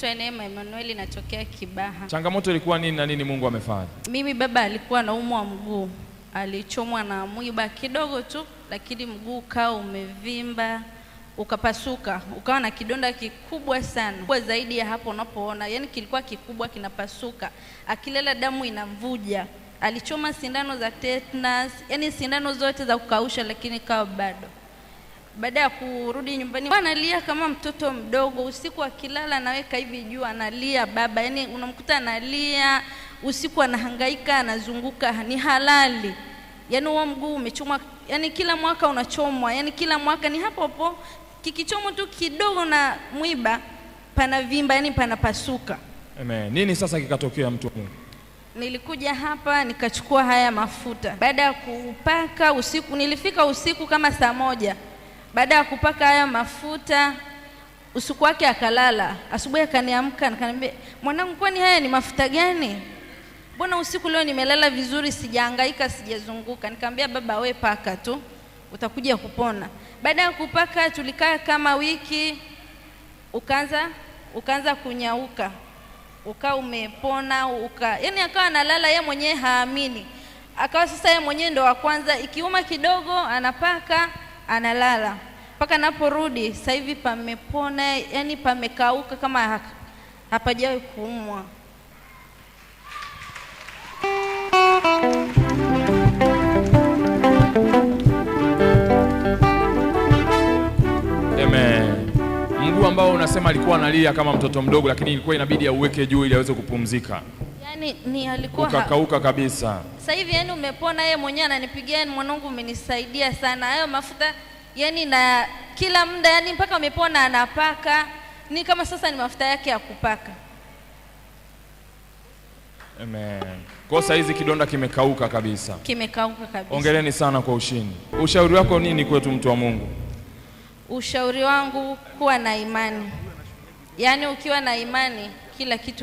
Neema Emanueli, natokea Kibaha. Changamoto ilikuwa nini na nini Mungu amefanya? Mimi baba alikuwa anaumwa mguu, alichomwa na mwiba kidogo tu, lakini mguu ukawa umevimba ukapasuka, ukawa na kidonda kikubwa sana, kwa zaidi ya hapo unapoona, yani kilikuwa kikubwa kinapasuka, akilala damu inamvuja. Alichoma sindano za tetanus, yani sindano zote za kukausha, lakini kawa bado. Baada ya kurudi nyumbani analia kama mtoto mdogo. Usiku akilala anaweka hivi juu analia baba, yani unamkuta analia usiku, anahangaika, anazunguka, ni halali. Yani huo mguu umechomwa, yani kila mwaka unachomwa, yani kila mwaka ni hapo hapo, kikichomwa tu kidogo na mwiba panavimba, yani panapasuka. Amen. Nini sasa kikatokea mtu wa Mungu? Nilikuja hapa nikachukua haya mafuta. Baada ya kupaka usiku, nilifika usiku kama saa 1. Baada ya kupaka haya mafuta usiku wake akalala. Asubuhi akaniamka akaniambia, mwanangu, kwani haya ni mafuta gani? Mbona usiku leo nimelala vizuri, sijahangaika, sijazunguka. Nikamwambia baba, we paka tu, utakuja kupona. Baada ya kupaka tulikaa kama wiki, ukaanza kunyauka, ukawa umepona, yani akawa analala yeye mwenyewe haamini. Akawa sasa yeye mwenyewe ndo wa kwanza, ikiuma kidogo anapaka, analala. Mpaka naporudi sasa hivi pamepona, yani pamekauka kama hapajawahi kuumwa. Amen. Mguu ambao unasema alikuwa analia kama mtoto mdogo, lakini ilikuwa inabidi auweke juu ili aweze kupumzika. Yani ni alikuwa ukakauka kabisa. Sasa hivi yani umepona, yeye mwenyewe ananipigia, mwanangu umenisaidia sana. Hayo mafuta yani na kila muda, yani mpaka umepona anapaka. Ni kama sasa ni mafuta yake ya kupaka. Amen. Kwa sasa hizi kidonda kimekauka kabisa. Kimekauka kabisa. Hongereni sana kwa ushindi. Ushauri wako nini kwetu mtu wa Mungu? Ushauri wangu kuwa na imani. Yaani ukiwa na imani kila kitu